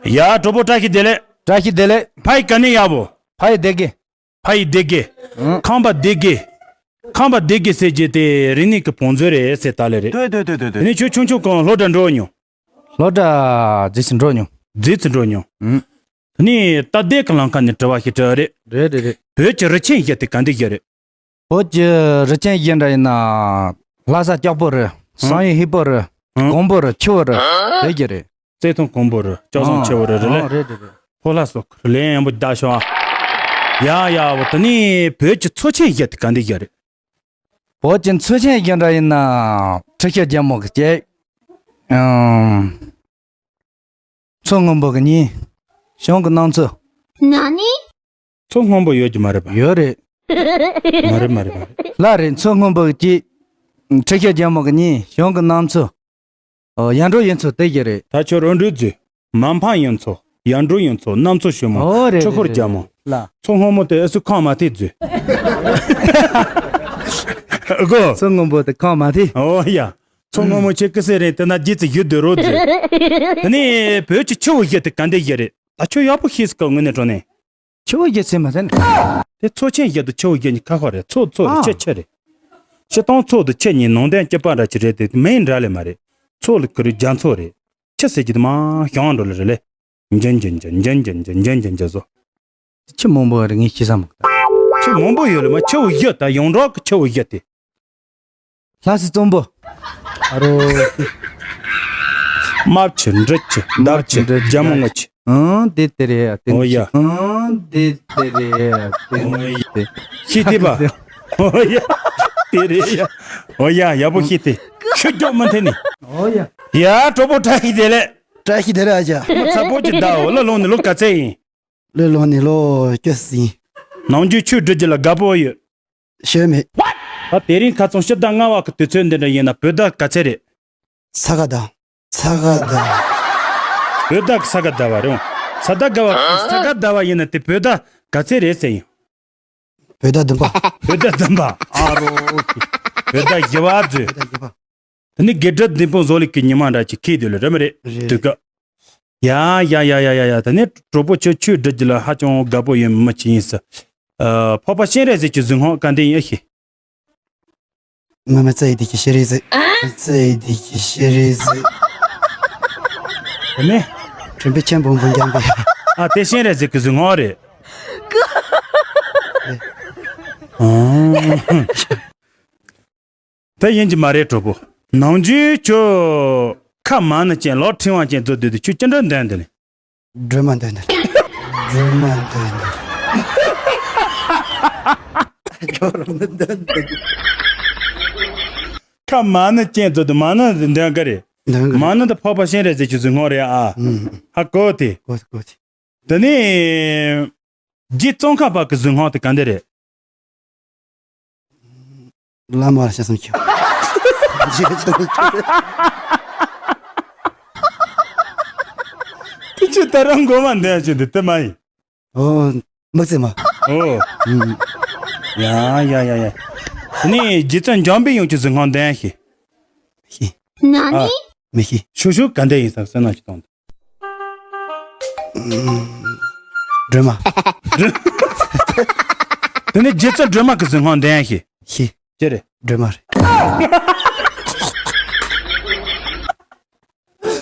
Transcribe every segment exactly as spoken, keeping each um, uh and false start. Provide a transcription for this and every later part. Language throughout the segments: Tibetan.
ཡ། གྲོགས་པོ་བཀྲ་ཤིས་བདེ་ལེགས། བཀྲ་ཤིས་བདེ་ལེགས། ཕ་ཡི་ག་ནས་ཡག་པོ། ཕ་ཡི་བདེ་གི། ཕ་ཡི་བདེ་གི། ཨང་། ཁམས་པ་བདེ་གི། ཁམས་པ་བདེ་གི་ཟེར་རྒྱུ་དེ་རིག་གནས་ཀྱི་བང་མཛོད་རེད་ཟེར་ད་ལེ་རེད། ལྡོད་ལྡོད་ལྡོད་ལྡོད་ལྡོད། དེ་ནས་ཁྱོད་ཆུང་ཆུང་གང་སློབ་གྲྭ་འགྲོ་མྱོང་། སློབ་གྲྭ་རྗེས་སུ་འགྲོ་མྱོང་། རྗེས་སུ་འགྲོ་མྱོང་། ཨང་། དེ་ནས་ད་ལྟའི་གི་ལམ་ཁ་ནས་དྲི་བ་ཞིག་དྲི་བ་རེད། རེད་རེད་རེད། བོད་ཀྱི་རི་ཆེན་བཞི་དེ་ག་འདི་བཞི་རེད། བོད་ཀྱི་རི་ཆེན་བཞི་འདྲ་ཡིན་ན། ལྷ་ས་སྐྱོག་པོ་རི། ཨང་། བསམ་ཡས་ཧི་པོ་རི། ཨང་། གོང་པོ་རི། ཆུ་བོ་རི། དེ་བཞི་རེད། རྩེ་ཐང་གོང་པོ་རི། ལྕོག་བཟང་ཆུ་བོ་རི་རེད་ལེ། ཨང་། རེད་རེད་རེད། ཕོ་ལྷ་སོགས་ལན་ཡང་པོ་བརྡ་ཤོག་ཡ་ཡ། འོ་དེ་ནས་བོད་ཀྱི་མཚོ་ཆེན་བཞི་དེ་ག་འདི་བཞི་རེད། བོད་ཀྱི་མཚོ་ཆེན་བཞི་འདྲ་ཡིན་ན། ཁྲི་ཤོད་རྒྱལ་མོ་གི་སྐྱེས། ཨང་། མཚོ་སྔོན་པོ་གི་གཉིས། གཞུང་གི་གནམ་མཚོ། ན་ནི། མཚོ་སྔོན་པོ་ཡོད་ཀྱི་མ་རེད་པ། ཡོད་རེད། མ་རེད་མ་རེད་མ་རེད། ལ་རེད། མཚོ་སྔོན་པོ་གི་གཅིག་ཁྲི་ཤོད་རྒྱལ་མོ་གི་གཉིས། གཞུང་གི་གནམ་མཚོ། ཨོ། ཡར་འབྲོག་གཡུ་མཚོ་དེ་བཞི་རེད། ད་ཁྱོད་རང་འགྲོས་རྫུས། མ་ཕམ་གཡུ་མཚོ། ཡར་འབྲོག་གཡུ་མཚོ། གནམ་མཚོ་ཞོལ་མོ། ཨོ་རེད་ཁྲི་ཤོད་རེད་རྒྱལ་མོ། རེད་ལ། མཚོ་སྔོན་མོ་དེ་ཨེ་སུ་ཁང་མ་ཐེ་རྫུས། ཨ་གོ། མཚོ་སྔོན་པོ་དེ་ཁང་མ་ཐེ། ཨོ་ཡ། མཚོ་སྔོན་མོ་ཁྱེད་ཀི་སེ་རེད་དེ་ན་རྗེས་ཙི་ཡུལ་དུ་རོ་རྫུས། དེ་ནས་བོད་ཀྱི་ཆུ་བོ་བཞི་དེ་ག་འདི་བཞི་རེད། ད་ཁྱོད་ཡག་པོ་ཤེས་སི་ཀ་ངོས་ནས་དྲོ་ནས། ཆུ་བོ་བཞི་ཟེར་མ་ཟེར་ན། དེ་མཚོ་ཆེན་བཞི་དང་ཆུ་བོ་བཞི་གཉིས་ཁ་ཁ་རེད། མཚོ་མཚོ་རེད། ཨ། ཆུ་ཆུ་རེད། སྤྱིར་བཏང་མཚོ་དང་ཆུ་གཉིས་ནང་དོན་གཅིག་པ་འདྲ་ཅིག་རེད་དེ་མིང་འདྲ་ལེ་མ་རེད། མཚོ་ལ་ཁུ་རུ་རྒྱ་མཚོ་རེད། ཆུ་ཟེར་གྱི་དེ་མ་ཞང་འགྲོ་ལེ་རེད་ལེ། འཇིན་འཇིན་འཇིན་འཇིན་འཇིན་འཇིན་འཇིན་འཇིན་འཇིན་བཟོ། ཆུ་མང་པོ་རེད་ངས་ཤེས་ས་མ། ཆུ་མང་པོ་ཡོད་ལེ་མ། ཆུ་བོ་བཞི་ད་ཡོངས་གྲགས་ཀྱི་ཆུ་བོ་བཞི་དེ། ལྷ་སའི་གཙང་པོ། ཨ་རོ། རྨ་ཆུ། འབྲི་ཆུ། འདབ་ཆུ། རྨ་ཆུ། འབྲི་ཆུ། རྒྱལ་མོ་རྔུལ་ཆུ། ཨང་། དེ་དེ་རེད་ཡ། དེ་ཨོ་ཡ། ཨང་། དེ་དེ་རེད་ཡ། དེ་ཨོ་ཡ། དེ། ཤེས་ཏེ་པ། ཨོ་ཡ། དེ་རེད་ཡ། ཨོ་ཡ། ཡག་པོ་ཤེས་ཏེ། ཁྱོད་མགྱོགས་མ་འཐེན་ནི། ཨོ་ཡ། ཡ་གྲོགས་པོ་བཀྲ་ཤིས་བདེ་ལེགས། བཀྲ་ཤིས་བདེ་ལེགས་ཨ་ཅག་མ་ཚ་པོ་ཅིག་ད་འོ་ལ་ལོང་ནི་ལོ་ག་ཚད་ཡིན། ལོ་ལོང་ནི་ལོ་བཅུ་ཟིན། ནམ་རྒྱུན་ཆོས་སྒྲུབ་རྒྱུ་ལ་དགའ་པོ་ཡོད། ཤོད་མེད། ད་དེ་རིང་ཁ་ཚོན་ཕྱི་ཟླ་ལྔ་བ་གི་དུས་ཚོད་འདི་འདྲ་ཡིན་ན་བོད་ཟླ་ག་ཚད་རེད། ས་ག་ཟླ། ས་ག་ཟླ། བོད་ཟླ་གི་ས་ག་ཟླ་བ་རེད། ས་ཟླ་ག་བ་ས་ག་ཟླ་བ་ཡིན་ན་དེ་བོད་ཟླ་ག་ཚད་རེད་ཟེར་ཡིན། བོད་ཟླ་བདུན་པ། བོད་ཟླ་བདུན་པ། ཨ་རོ། བོད་ཟླ་བཞི་བ་ཟེར། བོད་ཟླ་བཞི་པ། དེ་ནི་དགེ་སྒྲུབ་བདུན་པོ་བཟོ་ལས་ཀྱི་ཉི་མ་འདྲ་ཅིག་ཁེལ་དུས་ལ་རེད་མ་རེད། རེད། དུས་སྐབས། ཡ་ཡ་ཡ་ཡ་ཡ་ཡ། ད་ནི་གྲོགས་པོ་ཁྱོད་ཆོས་སྒྲུབ་རྒྱུ་ལ་ཧ་ཅང་དགའ་པོ་ཡིན་མི་ཅིག་ཡིན་ས། ཨ། འཕགས་པ་སྤྱན་རས་གཟིགས་ཀྱི་གཟུངས་སྔགས་ག་འདི་ཡིན་ཨེ་ཤེས། མ་མ་ཙ་ཡི་དེ་ཀྱི་ཤེས་རེད་ཟེར། ཙ་ཡི་དེ་ཀྱི་ཤེས་རེད་ཟེར། དེ་ནི། དྲན་པའི་ཆེན་པོ་འབུམ་རྒྱང་པའི། ཨ། དེ་སྤྱན་རས་གཟིགས་ཀྱི་གཟུངས་སྔགས་རེད། ཨ། ད་ཡིན་གྱི་མ་རེད་གྲོགས་པོ། ནམ་རྒྱུན་ཁྱོད་ཁ་མང་ནི་ཅན་ལག་ཕྲེང་བ་ཅན་བཟོ་སྡོད་དུས་ཁྱོད་ཅི་འདྲ་འདོན་འདི་ནི། སྒྲོལ་མ་འདོན་འདི། སྒྲོལ་མ་འདོན་འདི། ཁ་མང་ནི་ཅན་བཟོ་སྡོད་མང་ནི་འདོན་གི་རེད། འདོན་གི་རེད། མང་ནི་ད་འཕགས་པ་སྤྱན་རས་གཟིགས་ཀྱི་གཟུངས་སྔགས་རེད་ཨ། ཨུམ། ཧ་གོ་དེ། གོ་གོ་དེ། དེ་ནས། རྗེ་ཙོང་ཁ་པ་གི་གཟུངས་སྔགས་དེ་ག་འདི་རེད། བླ་མ་ལ་ཞེ་སུམ་ཅུ། དེ་ཆུ་ད་རང་མགོ་མ་འདོན་ཞིག་འདི་དེ་མ་ཡིན། ཨོ། མི་ཚེ་མ། ཨོ། ཡ་ཡ་ཡ་ཡ། དེ་ནས་རྗེ་བཙུན་འཇམ་པའི་དབྱངས་ཀྱི་གཟུངས་སྔགས་འདོན་ཞིག་ཤེས། ན་ནི། མི་ཤེས། ཤུ་ཤུ་ག་འདྲ་ཡིན་ས་སེམས་ནང་ཞིག་གཏོང་། སྒྲོལ་མ། དེ་ནི་རྗེ་བཙུན་སྒྲོལ་མ་གི་གཟུངས་སྔགས་འདོན་ཡ་ཤེས། ཤེས། ཅི་རེད། སྒྲོལ་མ་རེད།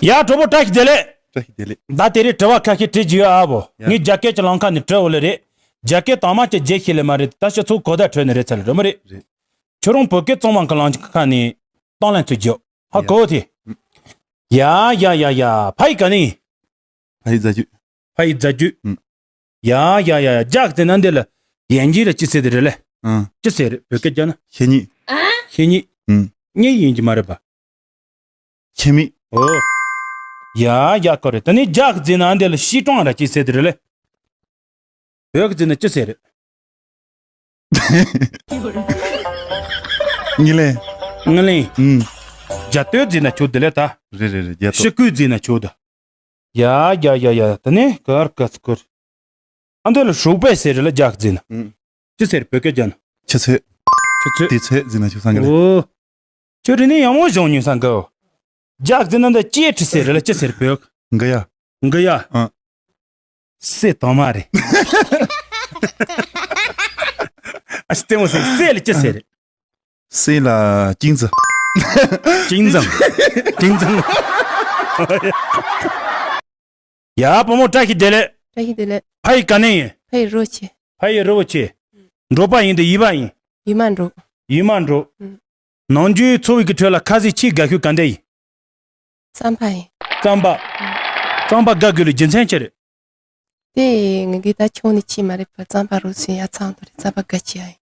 ཡ་གྲོགས་པོ་བཀྲ་ཤིས་བདེ་ལེགས། བཀྲ་ཤིས་བདེ་ལེགས། ད་དེ་རིང་དྲི་བ་ཁ་ཤས་དྲི་རྒྱུ་ཡོད་ཨ་བོ། ཡ། ངས་རྒྱ་སྐད་ཀྱི་ལམ་ཁ་ནས་དྲི་འོ་ལེ་རེད། རྒྱ་སྐད་དང་མ་ཅིག་བརྗེད་ཤེས་ལེ་མ་རེད། ད་སྤྱི་ཚོགས་གོ་བརྡ་འཕྲོད་ནི་རེད་ཚ་ལེ་རེད་མ་རེད། རེད། ཁྱོད་རང་བོད་སྐད་གཙང་མ་གི་ལམ་ཁ་ནས་གཏོང་ལེན་ཚུལ་རྒྱོབ། ཧ་གོ་ཐི། ཡ་ཡ་ཡ་ཡ། ཕ་ཡི་ག་ནས། ཕ་ཡི་རྫ་རྒྱུད། ཕ་ཡི་རྫ་རྒྱུད། ཨུམ། ཡ་ཡ་ཡ་ཡ། རྒྱག་ཟེར་ན་འདི་ལ་ཡན་ཇི་ལ་ཅི་ཟེར་དེ་རེད་ལེ། ཨང་། ཅི་ཟེར་རེད་བོད་སྐད་རྒྱག་ན། ཤེས་ཉིད། ཤེས་ཉིད། ཨུམ། གཉིས་ཡིན་གྱི་མ་རེད་པ། ཁྱད་མེད། ཨོ། ཡ་ཡ་ཁོ་རེད། ད་ནི་རྒྱག་ཟེར་ན་འདི་ལ་ཤི་གྲོང་ར་ཅི་ཟེར་དེ་རེད་ལེ། བོད་ཀྱི་ཟེར་ན་ཅི་ཟེར་རེད། ངི་ལེ། ངི་ལེ། ཨུམ། རྒྱ་སྟོད་ཟེར་ན་ཆོག་དེ་ལེ་ད། རེད་རེད་རེད། རྒྱ་སྟོད། ཤི་ཀུའི་ཟེར་ན་ཆོག་ད། ཡ་ཡ་ཡ་ཡ། ད་ནི་ཀར་ཀ་སྐུར། ཨ་འདི་ལ་ཧྲུག་པས་ཟེར་རེད་ལ་རྒྱག་ཟེར་ན། ཨུམ། ཅི་ཟེར་བོད་སྐད་རྒྱག་ན། ཆུ་ཚོད། ཆུ་ཚོད། དུས་ཚོད་ཟེར་ན་ཆོག་སང་གི་ལེ། ཨོ། ཁྱོད་རི་ནས་ཡང་མོ་བྱུང་ཉོན་སང་གི། རྒྱག་ཟེར་ན་འདི་ཅེ་ཁྲི་ཟེར་རེད་ལ་ཅི་ཟེར་བོད། འགི་ཡ། འགི་ཡ། ཨ། སེ་དང་མ་རེད། ཨ་ཅེ་ལྟད་མོ་ཟེར་སེ་ལ་ཅི་ཟེར་རེད། སེ་ལ་ཅིང་ཙི། ཅིང་ཙང་། ཅིང་ཙང་། ཡ་བུ་མོ་བཀྲ་ཤིས་བདེ་ལེགས། བཀྲ་ཤིས་བདེ་ལེགས། ཕ་ཡི་ག་ནས་ཡིན། ཕ་ཡི་རི་བོ་ཆེ། ཕ་ཡི་རི་བོ་ཆེ། འབྲོག་པ་ཡིན་དེ་ཡུལ་པ་ཡིན། ཡུལ་མ་འབྲོག་ཡུལ་མ་འབྲོག་ཨུ། ནམ་རྒྱུན་འཚོ་བའི་གི་ཁྲོད་ལ་ཁ་ཟས་ཆེས་དགའ་ཤོས་ག་འདྲ་ཡིན། རྩམ་པ་ཡིན། རྩམ་པ། རྩམ་པ་དགའ་དགོས་ལ་རྒྱུ་མཚན་ཅི་རེད། དེ་ངེད་ཀྱི་ད་ཆུང་ནས་ཆེ་མ་རེད་པ། རྩམ་པ་རོ་སུན་ཡ་ཚང་དུ་རེད། རྩམ་པ་དགའ་ཆེ་ཡ་ཡིན།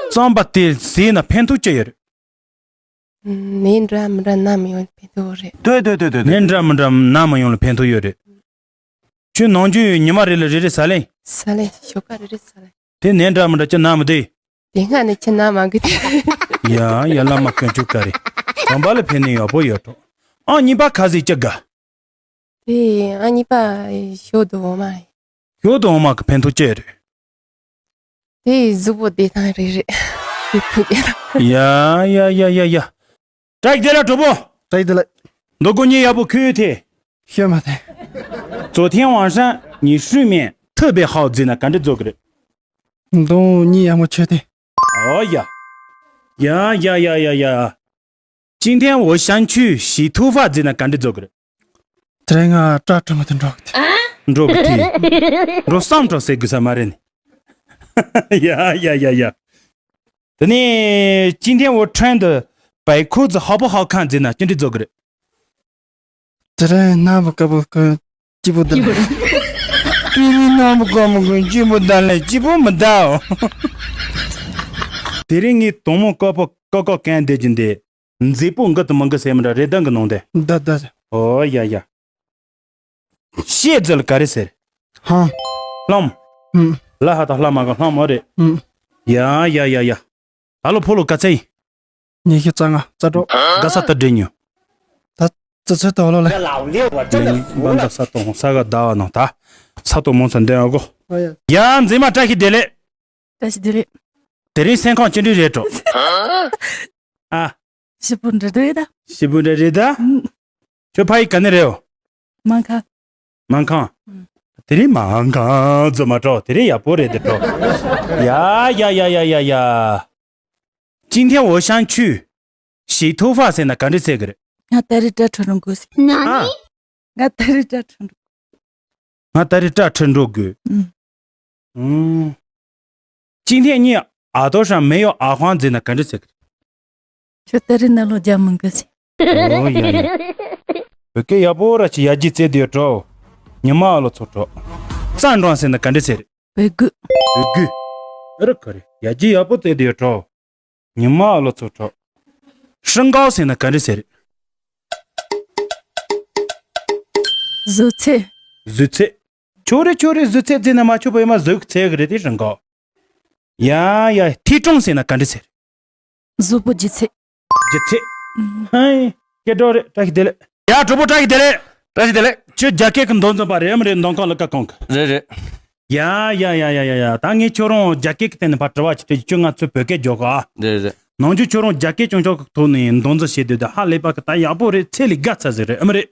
རྩམ་པ་དེ་ཟས་ན་ཕན་ཐོགས་ཅི་ཡོད་རེད། ནད་འདྲ་མི་འདྲ་ན་མི་ཡོང་ཕན་ཐོགས་རེད། ནད་འདྲ་མི་འདྲ་ན་མི་ཡོང་ལ་ཕན་ཐོགས་ཡོད་རེད། ཁྱོད་ནམ་རྒྱུན་ཉི་མ་རེ་ལ་རེ་རེ་ཟ་ལེ། ཟ་ལེ་ཞོགས་ཀ་རེ་རེ་ཟ་ལེ། དེ་ནད་འདྲ་མི་འདྲ་ཅི་ན་མི་བདེ། དེ་སྔ་ནས་ཅི་ན་མ་གི་དེ། ཡ་ཡ་བླ་མ་དཀོན་མཆོག་ག་རེ། དམ་པ་ལ་ཕན་ནི་ཡག་པོ་ཡོད་འགྲོ། ཨང་གཉིས་པ་ཁ་ཟས་ཅི་དགའ། དེ་ཨང་གཉིས་པ་ཞོ་དང་འོ་མ། ཞོ་དང་འོ་མ་གི་ཕན་ཐོགས་ཅི་རེད། དེ་གཟུགས་པོ་བདེ་ཐང་རེ་རེ། བདེ་ཐང་བདེ་ཐང་། ཡ་ཡ་ཡ་ཡ་ཡ། བཀྲ་ཤིས་བདེ་ལེགས་གྲོགས་པོ། བཀྲ་ཤིས་བདེ་ལེགས། མདོ་དགོང་གཉིད་ཡག་པོ་ཁུག་ཡོད་དེ། ཤོད་མ་དེ། 昨天晚上你睡眠特别好ཟེར་ན་ག་འདྲ་བཟོ་གི་རེད། མདོ་གཉིད་ཡག་མོ་ཆོད་དེ། ཨོ་ཡ། ཡ་ཡ་ཡ་ཡ་ཡ། 今天我想去洗头发ཟེར་ན་ག་འདྲ་བཟོ་གི་རེད། དེ་རིང་ང་སྐྲ་དྲི་མ་དེ་འགྲོ་གི་དེ། འགྲོ་གི་དེ། འགྲོ་བསམ་འགྲོ་ཟེར་དགོས་ས་མ་རེད་ནི། ཡ་ཡ་ཡ་ཡ། དེ་ནས་今天我穿的白裤子好不好看ཟེར་ན་ཅི་འདྲ་བཟོ་གི་རེད། དེ་རིང་ནམ་བུ་ཀ་བུ་ཀུན་སྐྱིད་པོ་འདུག་དེ་རིང་ནམ་བུ་ཀ་བུ་ཀུན་སྐྱིད་པོ་འདུག་ལེ་སྐྱིད་པོ་མི་འདུག་དེ་རིང་ངའི་དོང་མོ་ཀ་པོ་ཀ་ཀ་གན་བསྡད་ཀྱིན་འདུག་མཛེས་པོ་འགི་དང་མི་འགི་ཟེར་མི་འདྲ་རེད་ད་འགི་ནང་དེ། ད་ད། ཨོ་ཡ་ཡ། ཤེས་ཟེར་ལ་ག་རེ་ཟེར། ཧང་། ལྷམ། ཧུམ། ལ་ཧ་དང་ལྷ་མ་ག་ལྷམ་མ་རེད། ཧུམ། ཡ་ཡ་ཡ་ཡ། ད་ལོ་ཕོ་ལོ་ག་ཚད་ཡིན། ཉི་ཤུ་རྩ་ལྔ་རྩ་དྲུག་ག་ས་ད་འདྲེ་ཉོ། ད་ཙི་ཙི་ཏོ་ལོ་ལེ། ལེ་ཉི་བ་འཛག་ས་དོ་ཧོང་ས་ག་ཟླ་བ་ནང་ད། ས་དོ་མོང་ས་འདོན་ཨ་གོ། ཨ་ཡ། ཡ་མཛེས་མ་བཀྲ་ཤིས་བདེ་ལེགས། བཀྲ་ཤིས་བདེ་ལེགས། དེ་རིང་སེམས་ཁམས་ཅི་འདྲ་རེད་འགྲོ། ཨ། ཞི་པོ་འདྲ་འདྲ་རེད་ད། ཞི་པོ་འདྲ་རེད་ད། ཨུམ། ཁྱོད་ཕ་ཡི་ག་ནས་རེད་འོ། སྨར་ཁམས། སྨར་ཁམས། ཨུམ། དེ་རིང་སྨར་ཁམས་ཙི་མ་འགྲོ་དེ་རིང་ཡག་པོ་རེད་དེ་འགྲོ། ཡ་ཡ་ཡ་ཡ་ཡ་ཡ། 今天我想去洗头发ཟེར་ན་ག་འདྲ་ཟེར་གི་རེད། ང་ད་རེས་སྐྲ་འཁྲུད་འགྲོ་དགོས་ཟེར། ཨ། ང་ད་རེས་སྐྲ་འཁྲུད་འགྲོ། ང་ད་རེས་སྐྲ་འཁྲུད་འགྲོ་དགོས། ཨུམ། ཨུམ། 今天你耳朵上没有耳环ཟེར་ན་ག་འདྲ་ཟེར་གི་རེད། ཁྱོད་ད་རེས་ནང་ལོགས་རྒྱག་མི་དགོས་ཟེར། ཨོ་ཡ་ཡ། བོད་སྐད་ཡག་པོ་ར་ཅིག་ཡར་རྒྱས་བཙལ་བསྡད་ཡོད་འགྲོ། ཉི་མ་ཨ་ལོ་ཚོ་འགྲོ། ཙ་འགྲོ་ཟེར་ན་ག་འདྲ་ཟེར་རེད། བོད་གོས། བོད་གོས། ཨ་ར་ག་རེ་ཡར་རྒྱས་ཡག་པོ་བཙལ་བསྡད་ཡོད་འགྲོ། ཉི་མ་ཨ་ལོ་ཚོ་འགྲོ། 身高ཟེར་ན་ག་འདྲ་ཟེར་རེད། གཟུགས་ཚད། གཟུགས་ཚད། ཆོག་རེད་ཆོག་རེད་གཟུགས་ཚད་བརྩིས་ན་མ་ཆོག་པ་ཡོད་མ་གཟུགས་ཚད་གི་རེད་དེ་身高། ཡ་ཡ་体重ཟེར་ན་ག་འདྲ་ཟེར། གཟུགས་པོ་ལྗིད་ཚད། ལྗིད་ཚད། ཧའི། སྐད་གྲགས་རེད་བཀྲ་ཤིས་བདེ་ལེགས། ཡ་གྲོགས་པོ་བཀྲ་ཤིས་བདེ་ལེགས། བཀྲ་ཤིས་བདེ་ལེགས། ཁྱོད་རྒྱ་སྐད་གི་མདོ་འཛིན་པ་རེད་ཨེ་མ་རེད་མདོ་ཁམས་ལ་ཀ་ཁོང་གི། རེད་རེད། ཡ་ཡ་ཡ་ཡ་ཡ་ཡ་ད་ངས་ཁྱོད་རང་རྒྱ་སྐད་གི་སྟེང་ནས་ཕར་དྲི་བ་ཅིག་དྲིས་ཁྱོད་ང་ཚོའི་བོད་སྐད་རྒྱོབ་ག་ཨ། རེད་རེད། ནང་ཆོས་ཁྱོད་རང་རྒྱ་སྐད་ཅུང་ཅུང་གི་ཐོག་ནས་མདོ་འཛིན་བྱེད་དུས་ད་ཧ་ལས་པ་གི་ད་ཡག་པོ་རེད་ཚད་ལས་བརྒལ་ཚར་ཟིག་རེད་ཨེ་མ་རེད།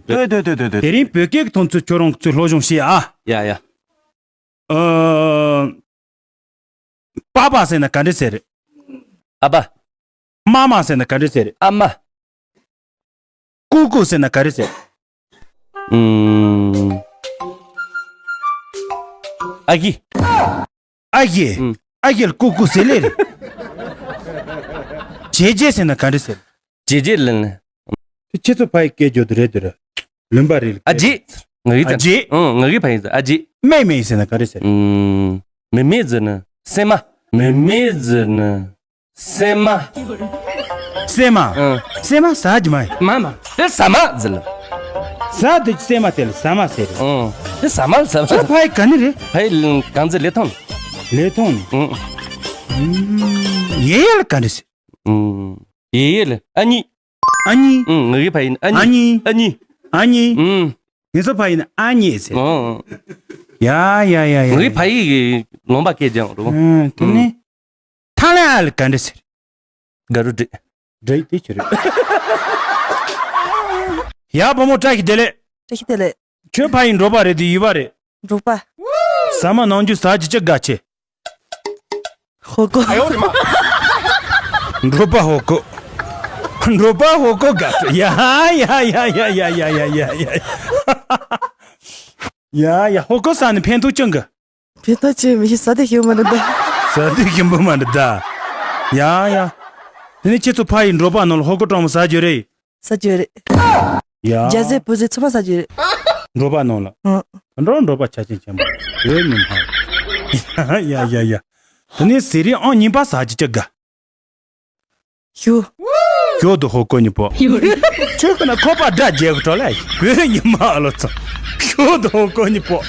དེ་རིང་བོད་སྐད་གི་ཐོག་ཚུར་ཁྱོད་རང་ཚུར་སློབ་སྦྱོང་བྱེད་ཨ། ཡ་ཡ། ཨ། 爸爸ཟེར་ན་ག་འདྲ་ཟེར་རེད། ཨ་ཕ། 妈妈ཟེར་ན་ག་འདྲ་ཟེར་རེད། ཨ་མ། 姑姑ཟེར་ན་ག་རེ་ཟེར། ཨུམ། ཨ་ཡེ། ཨ་ཡེ། ཨུམ། ཨ་ཡེ་ལ་姑姑ཟེར་ལེ་རེད། ཇེ་ཇེ་ཟེར་ན་ག་འདྲ་ཟེར། ཇེ་ཇེ་ལན། དེ་ཁྱེད་ཚོ་ཕ་ཡི་སྐད་རྒྱུད་དུ་རེད་དུ་ར། ལུང་པ་རེད། ཨ་ཇེ། ངག་གི་ཨ་ཇེ། ཨུམ་ངག་གི་ཕ་ཡི་ཨ་ཇེ། 妹妹ཟེར་ན་ག་རེ་ཟེར། ཨུམ། 妹妹ཟེར་ན་སྲན་མ། 妹妹ཟེར་ན། སྲན་མ། སྲན་མ། ཨང་། སྲན་མ་ཟ་རྒྱུ་མ་ཡིན། མ་མ། དེ་ཟ་མ་ཟེར་ལ། ཟ་དེ་སྲན་མ་དེ་ལ་ཟ་མ་ཟེར་རེད། ཨང་། དེ་ཟ་མ་ཟ་མ། ཁྱོད་ཕ་ཡི་ག་ནས་རེད། ཕ་ཡི་གངས་རྫི་ལི་ཐང་། ལི་ཐང་ནས། ཨང་། ཡེ་ཡེ་ལ་ག་འདྲ་ཟེར། ཨང་། ཡེ་ཡེ་ལ་ཨ་ནི། ཨ་ནི། ཨང་། ངག་གི་ཕ་ཡི་ཨ་ནི། ཨ་ནི། ཨ་ནི། ཨ་ནི། ཨང་། ངེད་ཚོ་ཕ་ཡི་ཨ་ནི་ཟེར། ཨང་། ཡ་ཡ་ཡ་ཡ། ངག་གི་ཕ་ཡི་ལུང་པ་སྐད་རྒྱག་རུང་། ཨང་། དེ་ནས། ཐང་ལ་ཨ་ལ་ག་འདྲ་ཟེར། ག་རུ་འདྲེ། འདྲེ་དེ་ཆི་རེད། ཡ་བུ་མོ་བཀྲ་ཤིས་བདེ་ལེགས། བཀྲ་ཤིས་བདེ་ལེགས། ཁྱོད་ཕ་ཡི་འབྲོག་པ་རེད་དེ་ཡུལ་པ་རེད། འབྲོག་པ། ཟ་མ་ནམ་རྒྱུན་ཟ་རྒྱུ་ཅི་དགའ་ཆེ། ཧོ་གོ། འབྲོག་པ་ཧོ་གོ། འབྲོག་པ་ཧོ་གོ་དགའ་ཆེ། ཡ་ཡ་ཡ། ཡ་ཡ། ཧོ་གོ་ཟ་ནི་ཕན་ཐོགས་ཅི་འགའ། ཕན་ཐོགས་ཆེ་མི་ཤེས། ཟ་དུས་ཞིམ་པོ་མ་རེད་ད། ཟ་དུས་ཞིམ་པོ་མ་རེད་ད། ཡ་ཡ། དེ་ནས་ཁྱེད་ཚོ་ཕ་ཡི་འབྲོག་པ་ནང་ལ་ཧོ་གོ་གྲང་མོ་ཟ་རྒྱུ་རེད། ཟ་རྒྱུ་རེད། ཡ། རྒྱ་ཟས་བོད་ཟས་ཚང་མ་ཟ་རྒྱུ་རེད། འབྲོག་པ་ནང་ལ། ཨང་། འགྲོ་འབྲོག་པ་ཆ་ཆེན་ཆེན་པོ་ཡོད་མི་འཕང་། ཡ་ཡ་ཡ་ཡ། དེ་ནས་ཟས་རིགས་ཨང་གཉིས་པ་ཟ་རྒྱུ་ཅི་དགའ། ཞོ། ཞོ་དང་ཧོ་གོ་གཉིས་པོ། ཁྱོད་ཀྱི་ན་ཁོ་པ་དགྲ་རྒྱལ་གི་གྲོ་ལ་བོད་ཉི་མ་ཨ་ལོ་ཚོ། ཞོ་དང་ཧོ་གོ་གཉིས་པོ།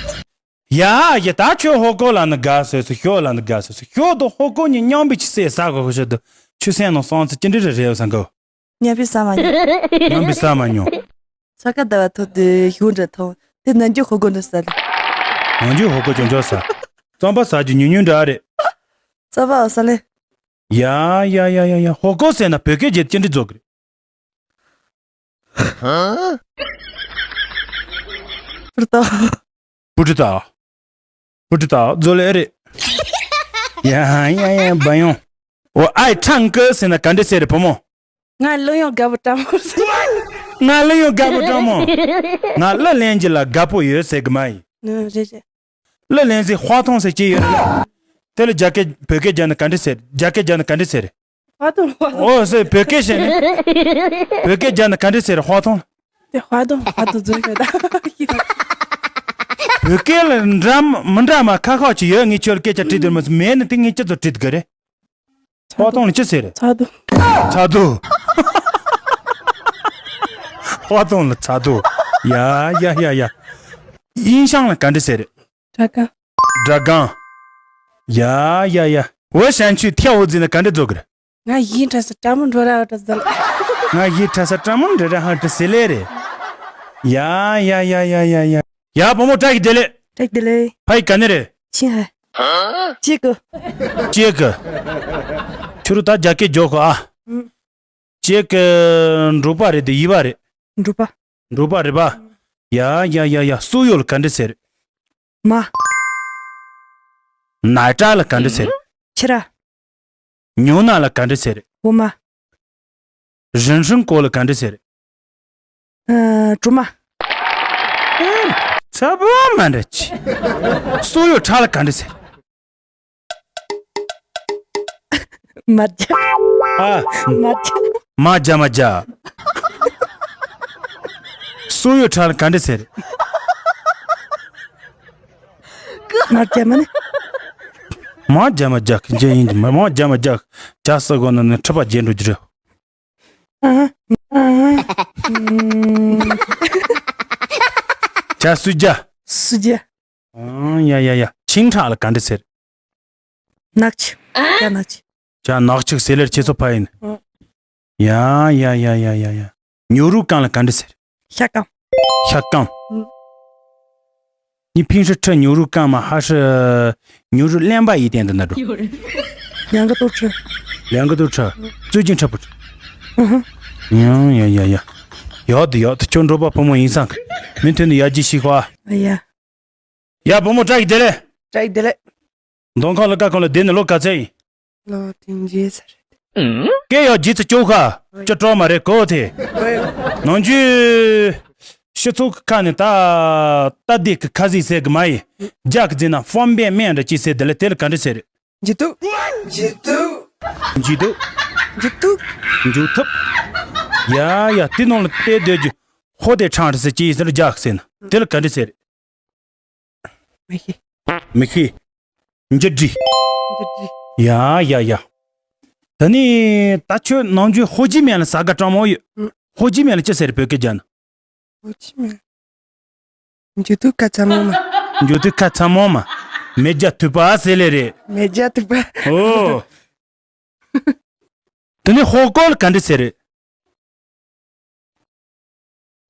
ཡ་ཡ། ད་ཁྱོད་ཧོ་གོ་ལ་ནི་དགའ་སོས་སོ། ཞོ་ལ་ནི་དགའ་སོས་སོ། ཞོ་དང་ཧོ་གོ་གཉིས་མཉམ་པའི་ཆི་སེ་ཟ་གོ་གོ་ཤོད་དུ། ཆུ་སེང་ནང་སོང་ཚེ་ཅི་འདྲ་རེ་རེ་ཡོད་ས་འགོ། མཉམ་པའི་ཟ་མ་མྱོང་། མཉམ་པའི་ཟ་མ་མྱོང་། ས་ག་ཟླ་བ་ཐོབ་དུས་ཞོ་འདྲ་ཐོབ་དེ་ནམ་རྒྱུན་ཧོ་གོ་འདྲ་ཟ་ལེ། ནམ་རྒྱུན་ཧོ་གོ་ཅོང་ཅོང་ཟ། རྩམ་པ་ཟ་རྒྱུ་ཉུང་ཉུང་འདྲ་རེད། རྩམ་པ་ཟ་ལེ། ཡ་ཡ་ཡ་ཡ་ཡ། ཧོ་གོ་ཟེར་ན་བོད་སྐད་བརྗེད་ཅི་འདྲ་རྫོགས་གི་རེད། པུ་ཏ། པུ་ཏ། པུ་ཏ་རྫོགས་ལེ་རེད། ཡ་ཡ་ཡ། བ་ཡོང་། འོ་ཨའི་ཁྲང་ཀི་ཟེར་ན་ག་འདྲ་ཟེར་རེད་བུ་མོ། ང་ལོ་ཡོང་དགའ་པོ་ཀྲང་མོ་ཟེར། ང་ལོ་ཡོང་དགའ་པོ་ཀྲང་མོ། ང་གླུ་ལེན་རྒྱུ་ལ་དགའ་པོ་ཡོད་ཟེར་གི་མ་ཡིན། ཨ། རེད་རེད། གླུ་ལེན་ཟེར་ཧྭ་ཐང་ཟེར་གྱི་ཡོད་རེད། དེ་ལ་རྒྱ་སྐད་བོད་སྐད་རྒྱག་ན་ག་འདྲ་ཟེར། རྒྱ་སྐད་རྒྱག་ན་ག་འདྲ་ཟེར། ཧྭ་ཐང་། ཧྭ་ཐང་། ཨོ་ཟེར་བོད་སྐད་བཤད་ནི། བོད་སྐད་རྒྱག་ན་ག་འདྲ་ཟེར་ཧྭ་ཐང་། དེ་ཧྭ་ཐང་ཧྭ་ཐང་རྫོགས་ཡོད་ད། བོད་སྐད་ལ་འདྲ་མ་མི་འདྲ་མ་ཁ་ཁ་ཅིག་ཡོད། ངས་ཁྱོད་ལ་སྐད་ཆ་དྲིས་དུས་མ་མེད་ནི་དེ་ངས་ཅི་ཙམ་དྲིས་དགོས་རེད། ཧྭ་ཐང་ལ་ཅི་ཟེར། ཚ་དུ། ཚ་དུ། ཧྭ་ཐང་ལ་ཚ་དུ། ཡ་ཡ་ཡ་ཡ། ཡིན་ཤང་ལ་ག་འདྲ་ཟེར། དྲ་གང་། དྲ་གང་། ཡ་ཡ་ཡ། འོ་ཞན་ཆུས་ཐེ་འོ་ཟིན་ན་ག་འདྲ་རྫོགས་གི་རེད། ང་ཡིན་དྲ་ས་ཀྲ་མོ་འགྲོ་ར་འ་དྲ་ཟེར། ང་ཡིན་དྲ་ས་ཀྲ་མོ་འགྲོ་ར་འ་དྲ་ཟེར་ལེ་རེད། ཡ་ཡ་ཡ། ཡ་བུ་མོ་བཀྲ་ཤིས་བདེ་ལེགས། བཀྲ་ཤིས་བདེ་ལེགས། ཕ་ཡི་ག་ནས་རེད། ཆིང་ཧའེ། ཅེ་གི། ཅེ་གི། ཁྱོད་རུ་ད་རྒྱ་སྐད་རྒྱོག་གོ་ཨ། ཨུ། ཅེ་གི། འབྲོག་པ་རེད་དེ་ཡུལ་པ་རེད། འབྲོག་པ། འབྲོག་པ་རེད་པ། ཡ་ཡ་ཡ་ཡ། སོག་ཡུལ་ལ་ག་འདྲ་ཟེར། མ། ནའི་ཏྲ་ལ་ག་འདྲ་ཟེར། ཁྱི་ར། ཉོ་ན་ལ་ག་འདྲ་ཟེར། འོ་མ། རིན་ཧྲིན་གོ་ལ་ག་འདྲ་ཟེར། ཨ། གྲོ་མ། ཚ་པོ་མ་འདྲ་ཅི། སོག་ཡུལ་ཁྲ་ལ་ག་འདྲ་ཟེར། མ་རྒྱ། ཨ། མ་རྒྱ། མ་རྒྱ་མ་རྒྱ། སོག་ཡུལ་ཁྲ་ལ་ག་འདྲ་ཟེར། མ་རྒྱ་མ་ནི། མ་རྒྱ་མ་རྒྱ་ཁྱི་ཡིན་གྱི་མ། མ་རྒྱ་མ་རྒྱ་རྒྱ་ས་གོ་ན་ནི་ཁྲི་པ་རྒྱན་འགྲོ་རྒྱུ་རེད། ཨ། ཨ། ཨ། ཇ་སུ་ཇ། སུ་ཇ། ཨང་། ཡ་ཡ་ཡ། ཆིང་ཁྲག་ལ་ག་འདྲ་ཟེར། ནག་ཆི། ཇ་ནག་ཆི། ཇ་ནག་ཆི་ཟེར་ལེར་ཁྱེད་ཚོ་ཕ་ཡིན། ཨང་། ཡ་ཡ་ཡ། ཉོ་རུ་རྐང་ལ་ག་འདྲ་ཟེར། ཤ་རྐང་། ཤ་རྐང་། ཨང་། ནི་ཕིང་ཧྲི་ཁྲི་ཉོ་རུ་རྐང་མ་ཧ་ཧྲི་ཉོ་རུ་གླེན་པ་ཡི་སྟེང་དུ་ན་འགྲོ། ལེང་ག་ཏོ་ཁྲི། ལེང་ག་ཏོ་ཁྲི། ཙུ་ཅིང་ཁྲི་པོ་ཁྲི། ཡང་ཡ་ཡ་ཡ། ཡག་དུ་ཡག་དུ། ཁྱོད་འབྲོག་པ་ཕོ་མོ་ཡིན་སང་གི་མི་མཐུན་ནི་ཡ་ཇི་ཤི་ཧྭ། ཡ། ཡ་བུ་མོ་བཀྲ་ཤིས་བདེ་ལེགས། བཀྲ་ཤིས་བདེ་ལེགས། མདོ་ཁམས་ལ་ཀ་ཁོང་ལ་བསྡད་ནས་ལོ་ག་ཚད་ཡིན། ལོ་བདུན་ཅུ་ཙམ་རེད། སྐད་ཡག་བརྗེད་ཚེ་སྐྱོ་ཁ། ཨོ་ཡ། སྐྱོ་གྲོགས་མ་རེད་གོ་དེ། ཨོ་ཡ། ནང་ཆོས་སྤྱི་ཚོགས་ཀྱི་ཁ་ནས་ད་ད་དེ་གི་ཁ་ཟིག་ཟེར་གི་མ་ཡིན། རྒྱ་གི་ཟིན་ན་ཧྥོན་པན་སྨན་འདྲ་ཅིག་ཟེར་དེ་ལ་དེ་ལ་ག་འདྲ་ཟེར། འཇུ་ཐུབ། འཇུ་ཐུབ། འཇུ་ཐུབ། འཇུ་ཐུབ། འཇུ་ཐུབ། ཡ་ཡ། དེ་ནང་ལ་བལྟས་སྡོད་རྒྱུ། ཧོ་དེ་ཁྲང་རེད་ཟེར་ཅི་ཡིན་ཟེར་རྒྱ་གི་ཟེར་ན་དེ་ལ་ག་འདྲ་ཟེར། མི་ཤེས། མི་ཤེས། འཇུ་འདྲི། འཇུ་འདྲི། ཡ་ཡ་ཡ། ད་ནི་ད་ཁྱོད་ནང་ཆོས་ཧོ་ཇི་མན་ལ་ཟ་ག་གྲང་མོ་ཡོད། ཨུ། ཧོ་ཇི་མན་ལ་ཅི་ཟེར་བོད་སྐད་རྒྱག་ན། ཧོ་ཇི་མན། འཇུ་ཐུབ་ཁ་ཚ་མོ་མ། འཇུ་ཐུབ་ཁ་ཚ་མོ་མ། མེ་རྒྱ་ཐུབ་པ་ཟེར་ལེ་རེད། མེ་རྒྱ་ཐུབ་པ། ཨོ། དེ་ནས་ཧོ་གོ་ལ་ག་འདྲ་ཟེར་རེད།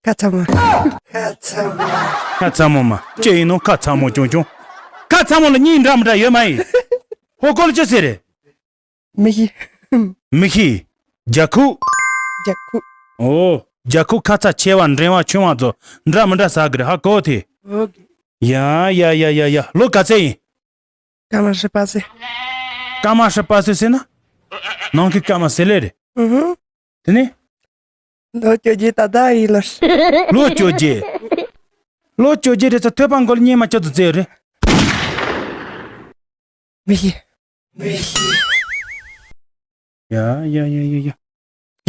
ཁ་ཚ་མོ། ཁ་ཚ་མོ། ཁ་ཚ་མོ་མ། ཅི་ཡིན་ནོ་ཁ་ཚ་མོ་ཆུང་ཆུང་། ཁ་ཚ་མོ་ལ་གཉིས་འདྲ་མི་འདྲ་ཡོད་མ་ཡིན། ཧོ་གོ་ལ་ཅི་ཟེར་རེད། མི་ཤེས། མི་ཤེས། རྒྱ་ཁུག་རྒྱ་ཁུག་ཨོ། རྒྱ་ཁུག་ཁ་ཚ་ཆེ་བ་འབྲིང་བ་ཆུང་བ་ཚོ་འདྲ་མི་འདྲ་ཟ་གི་རེད། ཧ་གོ་ཐི། ཡ་ཡ་ཡ་ཡ་ཡ། ལོ་ག་ཚད་ཡིན། སྐར་མ་ཧྲི་པ་སེ། སྐར་མ་ཧྲི་པ་སེ་ཟེར་ན། ནང་གི་སྐར་མ་སེ་ལེ་རེད། ཨུ་ཧུ། དེ་ནི། ལོ་བཅོ་བརྒྱད་ད་ད་ཡིན་ལ། ལོ་བཅོ་བརྒྱད། ལོ་བཅོ་བརྒྱད་རེད་ཙང་ཐོད་པ་མགོ་ལ་སྙེ་མ་ཅི་ཙམ་བཙལ་རེད། མི་ཤེས། མི་ཤེས། ཡ་ཡ་ཡ་ཡ་ཡ།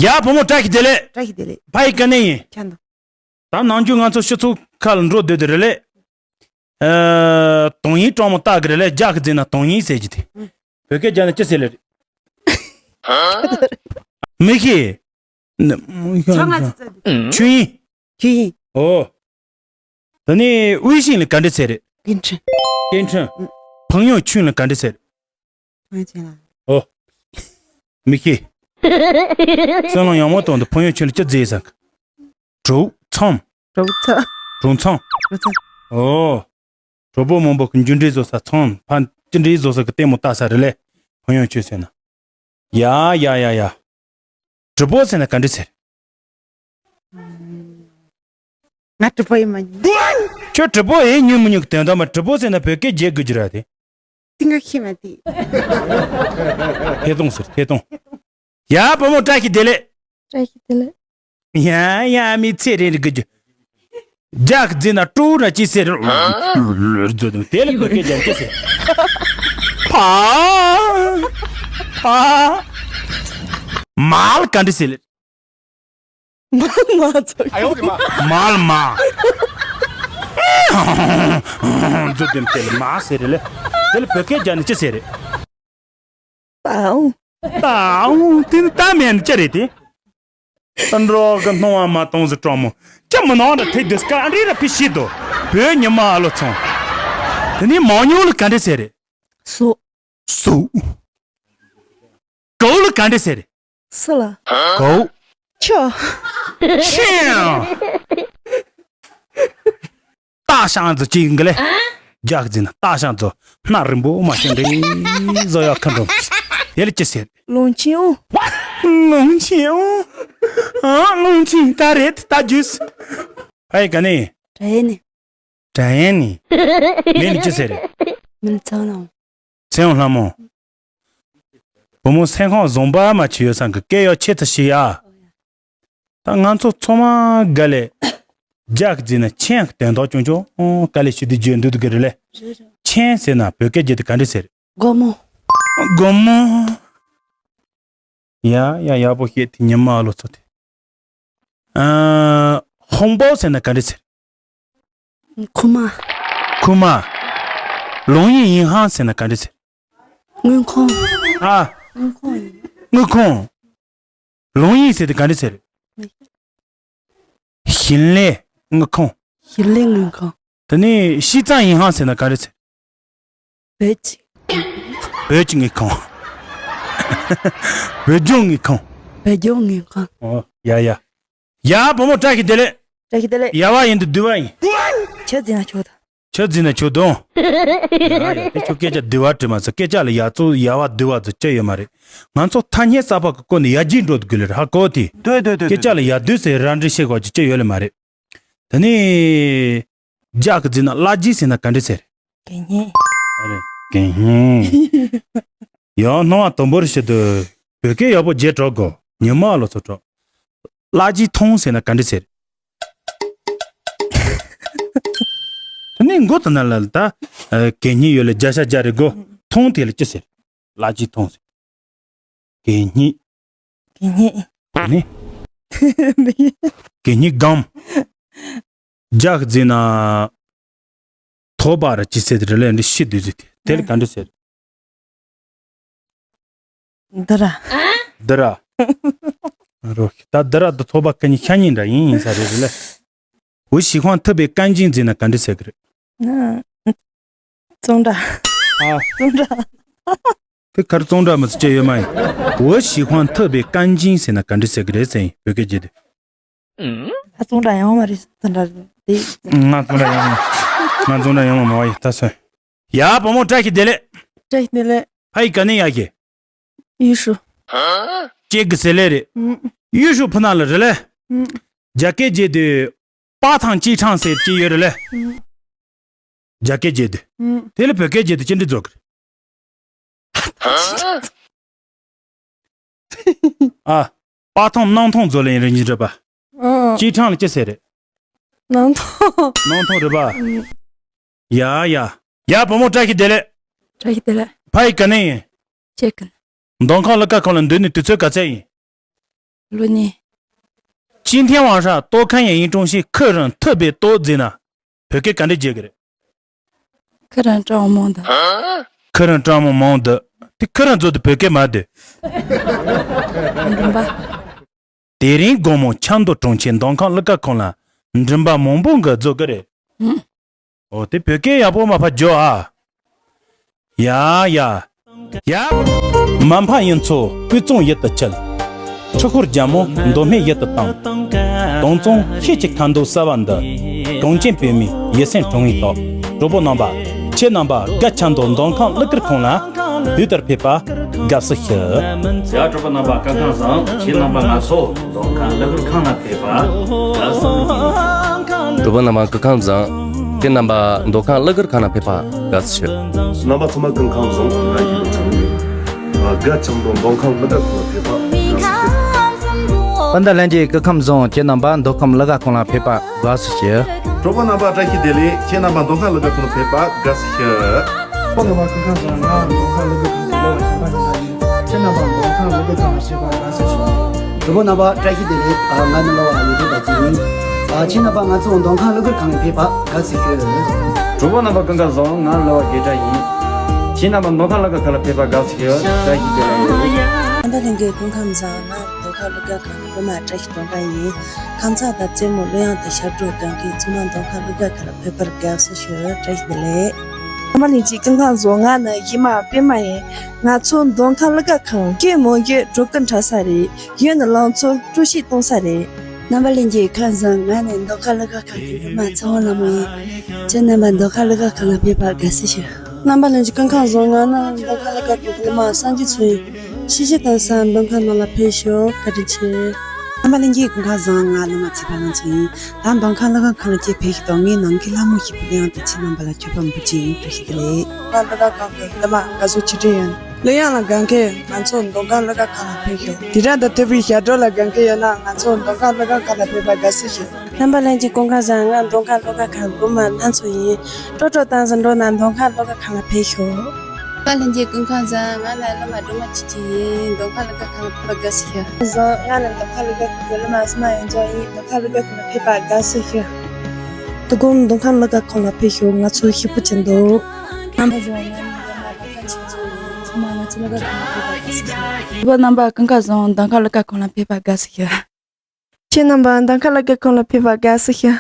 ཡ་བུ་མོ་བཀྲ་ཤིས་བདེ་ལེགས། བཀྲ་ཤིས་བདེ་ལེགས། ཕ་ཡི་ག་ནས་ཡིན། ཁྱེད་དང་། ད་ནང་རྒྱུ་ང་ཚོ་སྤྱི་ཚོགས་ཁ་ལ་འགྲོ་སྡོད་དེ་རེད་ལེ། ཨ། དོན་ཡིན་སྤྲང་མོ་ལྟ་གི་རེད་ལེ། རྒྱག་གི་འཛིན་ན་དོན་ཡིན་ཟེར་གྱི་དེ། ཨུ། བོད་སྐད་རྒྱག་ན་ཅི་ཟེར་ལེ་རེད། མི་ཤེས། ཆང་ང་ཚོ་ཚོད་དེ། ཆུ་ཡིན། ཆུ་ཡིན། ཨོ། ད་ནི་དབུལ་ཞིང་ལ་ག་འདྲ་ཟེར་རེད། སྐད་འཕྲིན། སྐད་འཕྲིན། ཨུ། ཕང་ཡོང་ཆུན་ལ་ག་འདྲ་ཟེར། ཕང་ཡོང་ཆུན་ལ། ཨོ། མི་ཤེས། སེམས་ལ་ཡང་མོ་གཏོང་དུ་ཕང་ཡོང་ཆུན་ལ་ཅི་ཟེར་ས། གྲོག་ཚང་། གྲོག་ཚང་། གྲོག་ཚང་། གྲོག་ཚང་། ཨོ། གྲོགས་པོ་མང་པོ་གི་འཇུ་འདྲེ་བཟོ་ས་ཚང་ཕ་ཅི་འདྲེ་བཟོ་ས་གི་ལྟད་མོ་ལྟ་ས་རེད་ལེ། ཕང་ཡོང་ཆུན་ཟེར་ན། ཡ་ཡ་ཡ་ཡ། གྲི་པོ་ཟེར་ན་ག་འདྲ་ཟེར། ང་གྲི་པོ་ཡིན་མ་ཡིན། ཁྱོད་གྲི་པོ་ཡིན་ཉུང་མི་ཉུང་གི་དོན་དག་མ། གྲི་པོ་ཟེར་ན་བོད་སྐད་རྒྱག་དགོས་ཀྱི་ར་དེ། དེ་ང་ཤེས་མ་དེ། ཐད་གཏོང་ཟེར་ཐད་གཏོང་། ཡ་བུ་མོ་བཀྲ་ཤིས་བདེ་ལེགས། བཀྲ་ཤིས་བདེ་ལེགས། ཡ་ཡ་མི་ཚེ་རིང་རིག་གི་རྒྱག་འཛིན་ན་ཀྲུའུ་ར་ཅི་ཟེར། ལོར་རྫོ་དང་དེ་ལ་བོད་སྐད་རྒྱག་ཅི་ཟེར། ཕ། ཕ། མལ་ག་འདྲ་ཟེར། མལ་མ་ཚོ། མལ་མ། རྫོ་དང་དེ་ལ་མ་ཟེར་ལེ། དེ་ལ་བོད་སྐད་རྒྱག་ནི་ཅི་ཟེར། ཏའུ། ཏའུ་དེ་ནི་ཏ་མེན་ཅི་རེད་དེ། ཏན་རོག་གི་སྣང་བ་མ་གཏོང་ཟེར་སྤྲང་མོ། ཅི་མི་སྣང་ན་ཐེ་དིས་ཀ་ཨ་འདྲི་ར་ཕི་ཤི་དོ། བོད་ཉི་མ་ཨ་ལོ་ཚང་། དེ་ནི་མང་ཉུང་ལ་ག་འདྲ་ཟེར་རེད། སུ། སུ། གའུ་ལ་ག་འདྲ་ཟེར་རེད། སུ་ལ། གའུ། ཁྱོ། ཁྱེད། སྟག་ཤང་ཚོ་གཅིག་གི་ལེ། རྒྱག་འཛིན་ན་སྟག་ཤང་ཚོ་སྣ་རིང་པོ་མ་ཤེས་འདྲེ་བཟོ་ཡག་ཁ་འགྲོ། དེ་ལ་ཅི་ཟེར། ལུང་ཆེན་འོ། ལུང་ཆེན་འོ། ཨ་ལུང་ཆེན་ད་རེད་ད་རྒྱུས། ཨའི་ག་ནས། དྲ་ཡན་ནས། དྲ་ཡན་ནས། མིང་ལ་ཅི་ཟེར། མིང་ཚང་ལ། ཚེ་ཡོང་ལྷ་མོ། བུ་མོ་སེམས་ཁོང་བཟང་པ་མ་ཆེ་ཡོད་སང་གི་སྐད་ཡོད་ཆེ་ཚ་ཤི་ཡ། ད་ང་ཚོ་ཚང་མ་ག་ལེ། རྒྱག་འཛིན་ན་ཆེན་དོན་དག་ཅུང་ཅུང་ཨོ་ག་ལེ་ཞུ་དུས་བརྗོད་འདུག་གི་རེད་ལེ། ཆེན་ཟེར་ན་བོད་སྐད་བརྗོད་དུས་ག་འདྲ་ཟེར། སྒོར་མོ། སྒོར་མོ། ཡ་ཡ་ཡག་པོ་བཤད་དེ་ཉི་མ་ཨ་ལོ་ཚོ་དེ། ཨ། ཧོང་པའོ་ཟེར་ན་ག་འདྲ་ཟེར། ཁུག་མ། ཁུག་མ། ལོང་ཡིན་ཡིན་ཧང་ཟེར་ན་ག་འདྲ་ཟེར། དངུལ་ཁང་། ཨ། དངུལ་ཁང་ཡིན། དངུལ་ཁང་། ལོང་ཡིན་ཟེར་དེ་ག་འདྲ་ཟེར། ཞིན་ལེ་དངུལ་ཁང་། ཞིན་ལེ་དངུལ་ཁང་། དེ་ནས་ཤིས་ཙང་ཡིན་ཧང་ཟེར་ན་ག་འདྲ་ཟེར། བོད་ཀྱི། བོད་ཀྱི་དངུལ་ཁང་། བོད་ལྗོངས་དངུལ་ཁང་། བོད་ལྗོངས་དངུལ་ཁང་། ཨོ་ཡ་ཡ། ཡ་བུ་མོ་བཀྲ་ཤིས་བདེ་ལེགས། བཀྲ་ཤིས་བདེ་ལེགས། ཡ་བ་ཡིན་དུ་བསྡུ་བ་ཡིན། ཆུ་འཛིན་ན་ཆུ་དང་། ཆུ་འཛིན་ན་ཆུ་དང་། ཡ་ཡ་དེ་ཁྱོད་སྐད་ཆ་བསྡུ་བ་དྲི་མ་ཟེར་སྐད་ཆ་ལ་ཡ་གཙོ་ཡ་བ་བསྡུ་བ་ཟེར་ཅི་ཡོད་མ་རེད། ང་ཚོ་ཐ་སྙད་གསར་པ་གི་སྐོར་ནས་ཡར་རྒྱས་འགྲོ་དགོས་ལེ་རེད་ཧ་གོ་དེ། ལྟོས་ལྟོས་ལྟོས་སྐད་ཆ་ལ་ཡ་བསྡུ་ཟེར་ར་འདྲི་བཤད་དགོས་ཀྱི་ཅི་ཡོད་ལེ་མ་རེད། དེ་ནས། རྒྱག་གི་འཛིན་ན་གླ་རྒྱུ་ཟེར་ན་ག་འདྲ་ཟེར། གད་སྙིགས། ཨ་རེ། གད་སྙིགས། ཡང་སྣང་བ་དུམ་བུར་ཞིག་ཏུ་བོད་སྐད་ཡག་པོ་བརྗེད་འགྲོ་དགོ། ཉི་མ་ལོ་ཚོ་གྲོགས། གླ་རྒྱུ་ཐོང་ཟེར་ན་ག་འདྲ་ཟེར། དེ་ནས་མགོ་དེ་ན་ལ་ད། གད་སྙིགས་ཡོད་ལ་བརྒྱ་ཆ་བརྒྱ་རེ་དགོ། ཐོང་དེ་ལ་ཅི་ཟེར། གླ་རྒྱུ་ཐོང་ཟེར། གད་སྙིགས། གད་སྙིགས། ནི། གད་སྙིགས་སྒམ། རྒྱག་འཛིན་ན། ཐོ་བ་ར་ཅི་ཟེར་དེ་རེད་ལེ་འདི་ཤི་དུས་ཟེར་དེ་དེ་ལ་ག་འདྲ་ཟེར། འདི་ར། འདི་ར། རོ་ད་འདི་ར་དང་ཐོ་བ་ག་གཉིས་ཤ་གཉིས་འདྲ་ཡིན་ཡིན་ས་རེད་རེད་ལེ། འུ་ཞི་ཁང་ཐུབ་པའི་ཀན་ཅིང་འཛིན་ན་ག་འདྲ་ཟེར་གི་རེད། ཙོང་ཁྲ། ཨ། ཙོང་ཁྲ། དེ་གར་ཙོང་ཁྲ་མི་ཚེ་སྐྱེ་ཡོད་མ་ཡིན། འུ་ཞི་ཁང་ཐུབ་པའི་ཀན་ཅིང་ཟེར་ན་ག་འདྲ་ཟེར་གི་རེད་ཟེར་ཡིན་བོད་སྐད་བརྗོད་དེ། ང་ཙོང་ཁྲ་ཡང་མ་རེད་ཙོང་ཁྲ་རེད་དེ། ང་ཙོང་ཁྲ་ཡང་མ། ང་ཙོང་ཁྲ་ཡང་མ་མ་བ་ཡིན་ད་སོན། ཡ་བུ་མོ་བཀྲ་ཤིས་བདེ་ལེགས། བཀྲ་ཤིས་བདེ་ལེགས། ཕ་ཡི་ག་ནས་ཡ་གི། ཡུས་ཧྲུའུ། ཅེ་གི་ཟེར་ལེ་རེད། ཡུས་ཧྲུའུ་ཕུ་ན་ལ་རེད་ལེ། རྒྱ་སྐད་བརྗོད་དུས་པ་ཐང་ཅི་ཁྲང་ཟེར་གྱི་ཡོད་རེད་ལེ། ཨུམ། རྒྱ་སྐད་བརྗོད་དུས། ཨུམ། དེ་ལ་བོད་སྐད་བརྗོད་དུས་ཅི་འདྲ་བཟོ་གི་རེད། ཨ། པ་ཐང་སྣང་ཐང་བཟོ་ལེན་རིན་ཆེན་རེད་པ། ཨོ། ཅི་ཁྲང་ལ་ཅི་ཟེར་རེད། སྣང་ཐང་། སྣང་ཐང་རེད་པ། ཨུམ། ཡ་ཡ། ཡ་བུ་མོ་བཀྲ་ཤིས་བདེ་ལེགས། བཀྲ་ཤིས་བདེ་ལེགས། ཕ་ཡུལ་ག་ནས་ཡིན། ཅེ་ཀན། མདོ་ཁམས་གླུ་གར་ཁང་ལ་འདུག་ནས་དུས་ཚོད་ག་ཚད་ཡིན། ལོ་གཉིས། 今天晚上多看一眼中戏客人特别多 ཟེར་ན། བོད་སྐད་ག་འདྲ་བརྗོད་ཀྱི་རེད། 客人这么猛的། 客人这么猛的། དེ་ཁོ་རང་ཚོ་དེ་བོད་སྐད་མ་འདུག་མགྲོན་པ། དེ་རིང་དགོང་མོ་ཆབ་མདོ་གྲོང་ཁྱེར་མདོ་ཁམས་གླུ་གར་ཁང་ལ་མགྲོན་པ་མང་པོ་འགའ་འཛོམས་ཀྱི་རེད། ཨུམ། ཨོ་དེ་བོད་སྐད་ཡག་པོ་མ་ཕར་བརྗོད་ཨ། ཡ་ཡ། ཡ། མ་ཕམ་གཡུ་མཚོ་སྤོས་གཙང་ཡིད་དུ་འཁྱིལ། ཁྲི་ཤོར་རྒྱལ་མོ་མདོ་སྨད་ཡིད་དུ་དྭངས། དྭངས་གཙང་ཤེལ་གྱི་ཁ་མདོག་གསར་བ་འདི། གངས་ཅན་བོད་མིའི་ཡིད་སེམས་དྲན་བའི་རྟགས། གྲོགས་པོ་རྣམ་པ། ཁྱེད་རྣམ་པ་སྒ་ཆབ་མདོ་མདོ་ཁམས་གླུ་གར་ཁང་ལ་དུས་ལྟར་ཕེབས་པ་དགའ་བསུ་ཞུ། ཡ་གྲོགས་པོ་རྣམ་པ་སྐུ་ཁམས་བཟང་། ཁྱེད་རྣམ་པ་ང་ཚོ་མདོ་ཁམས་གླུ་གར་ཁང་ལ་ཕེབས་པ་དགའ་བསུ་ཞུ། གྲོགས་པོ་རྣམ་པ་སྐུ་ཁམས་བཟང་། ཁྱེད་རྣམ་པ་མདོ་ཁམས་གླུ་གར་ཁང་ལ་ཕེབས་པ་དགའ་བསུ་ཞུ། རྣམ་པ་ཚང་མ་སྐུ་ཁམས་བཟང་། ང་ཡིན་པ་ཚང་མས། སྒ་ཆབ་མདོ་མདོ་ཁམས་གླུ་གར་ཁང་ལ་ཕེབས་པ་དགའ་བསུ་ཞུ། སྤུན་ཟླ་ལྷན་རྒྱས་སྐུ་ཁམས་བཟང་། ཁྱེད་རྣམ་པ་མདོ་ཁམས་གླུ་གར་ཁང་ལ་ཕེབས་པ་དགའ་བསུ་ཞུ། གྲོགས་པོ་རྣམ་པ་བཀྲ་ཤིས་བདེ་ལེགས། ཁྱེད་རྣམ་པ་མདོ་ཁམས་གླུ་གར་ཁང་ལ་ཕེབས་པ་དགའ་བསུ་ཞུ། སྤུན་ཟླ་སྐུ་ཁམས་བཟང་། ང་མདོ་ཁམས་གླུ་གར་ཁང་ལ་ཕེབས་པ་དགའ་བསུ་ཞུ། ཁྱེད་རྣམ་པ་མདོ་ཁམས་གླུ་གར་ཁང་ལ་ཕེབས་པ་དགའ་བསུ་ཞུ། གྲོགས་པོ་རྣམ་པ་བཀྲ་ཤིས་བདེ་ལེགས། ཨ། ང་ནི་གླུ་བ་ཡེ་ཤེས་རྡོ་རྗེ་ཡིན། ཨ། ཁྱེད་རྣམ་པ་ང་ཚོ་མདོ་ཁམས་གླུ་གར་ཁང་ལ་ཕེབས་པ་དགའ་བསུ་ཞུ། གྲོགས་པོ་རྣམ་པ་སྐུ་ཁམས་བཟང་། ང་གླུ་བ་དགེ་བཀྲ་ཡིན། ཁྱེད་རྣམ་པ་མདོ་ཁམས་གླུ་གར་ཁང་ལ་ཕེབས་པ་དགའ་བསུ་ཞུ། བཀྲ་ཤིས་བདེ་ལེགས། སྤུན་ཟླ་ལྷན་རྒྱས་སྐུ་ཁམས་བཟང་། ང་མདོ་ཁམས་གླུ་གར་ཁང་གི་སློབ་མ་བཀྲ་ཤིས་སྒྲོལ་དཀར་ཡིན། ཁམས་ཚང་དང་རྩེད་མོ། གླུ་དབྱངས་དང་ཞབས་བྲོ་སྒང་གའི་ཚང་མ་མདོ་ཁམས་གླུ་གར་ཁང་ལ་ཕེབས་པར་དགའ་བསུ་ཞུ། བཀྲ་ཤིས་བདེ་ལེགས། རྣམ་པ་ལྷན་རྒྱས་སྐུ་ཁམས་བཟང་། ང་ནི་ཡི་མ་པད་མ་ཡིན། ང་ཚོ་མདོ་ཁམས་གླུ་གར་ཁང་གི་མོ་གི་འགྲོ་ཀུན་གྲྭ་ས་རེད། ཡོད་ནི་ལང་ཚོ་སྤྲོ་སྐྱིད་གཏོང་ས་རེད། རྣམ་པ་ལྷན་རྒྱས་སྐུ་ཁམས་བཟང་། ང་ནི་མདོ་ཁམས་གླུ་གར་ཁང་གི་སློབ་མ་ཚེ་དབང་ལྷ་མོ་ཡིན། ཁྱེད་རྣམ་པ་མདོ་ཁམས་གླུ་གར་ཁང་ལ་ཕེབས་པ་དགའ་བསུ་ཞུ། རྣམ་པ་ལྷན་རྒྱས་སྐུ་ཁམས་བཟང་། ང་ནི་མདོ་ཁམས་གླུ་གར་ཁང་གི་སློབ་མ་སངས་རྒྱས་མཚོ་ཡིན། ཤེས་བྱའི་གཏམ་བཟང་མདོ་ཁམས་ནང་ལ་ཕེབས་ཤོག་བཀའ་དྲིན་ཆེ། རྣམ་པ་ལྷན་རྒྱས་སྐུ་ཁམས་བཟང་། ང་སློབ་མ་ཚེ་དཔལ་ལྷ་མཚོ་ཡིན། ད་མདོ་ཁམས་གླུ་གར་ཁང་ལ་ཁྱེད་ཕེབས་ཤིག་དང་། ངའི་ནང་གི་ལྷ་མོ་ཞིག་པུ་གླུ་དབྱངས་དེ་ཁྱེད་རྣམ་པ་ལ་མཆོད་པ་འབུལ་གྱི་ཡིན། བཀྲ་ཤིས་བདེ་ལེགས། ང་གླུ་གར་ཁང་གི་སློབ་མ་དགའ་བསུ་ཆེ་གྲས་ཡིན། གླུ་དབྱངས་ལ་དགའ་མཁན་ང་ཚོ་མདོ་ཁམས་གླུ་གར་ཁང་ལ་ཕེབས་ཤོག་དེ་རིང་དང་མཐུན་པའི་ཞབས་བྲོ་ལ་དགའ་མཁན་ཡོད་ན་ང་ཚོ་མདོ་ཁམས་གླུ་གར་ཁང་ལ་ཕེབས་པ་དགའ་བསུ་ཞུ། རྣམ་པ་ལྷན་རྒྱས་སྐུ་ཁམས་བཟང་། ང་མདོ་ཁམས་གླུ་གར་ཁང་སློབ་མ་ལྷ་མཚོ་ཡིན། སྤྲོ་སྤྲོ་གཏམ་བཟང་འགྲོ་ན་མདོ་ཁམས་གླུ་གར་ཁང་ལ་ཕེབས་ཤོག་རྣམ་པ་ལྷན་རྒྱས་སྐུ་ཁམས་བཟང་། ང་ནི་སློབ་མ་སྒྲོལ་མ་ཆོས་སྐྱིད་ཡིན། མདོ་ཁམས་གླུ་གར་ཁང་ལ་ཕེབས་པ་དགའ་བསུ་ཞུ། བཟང་། ང་ནི་མདོ་ཁམས་གླུ་གར་ཁང་གི་སློབ་མ་བསོད་ནམས་ཡོན་ལྕོག་ཡིན། མདོ་ཁམས་གླུ་གར་ཁང་ལ་ཕེབས་པ་དགའ་བསུ་ཞུ། དོ་དགོང་མདོ་ཁམས་གླུ་གར་ཁང་ལ་ཕེབས་ཤོག་ང་ཚོ་ཞེ་པོ་ཅིག་འདུག་རྣམ་པ་བཟང་། ང་ནི་སློབ་མ་ལྷ་ཁང་ཆོས་མཚོ་ཡིན། ཚང་མ་ང་ཚོ་གླུ་གར་ཁང་ལ་ཕེབས་པ་དགའ་བསུ་ཞུ། རྣམ་པ་སྐུ་ཁམས་བཟང་། མདོ་ཁམས་གླུ་གར་ཁང་ལ་ཕེབས་པ་དགའ་བསུ་ཞུ། ཁྱེད་རྣམ་པ་མདོ་ཁམས་གླུ་གར་ཁང་ལ་ཕེབས་པ་དགའ་བསུ་ཞུ།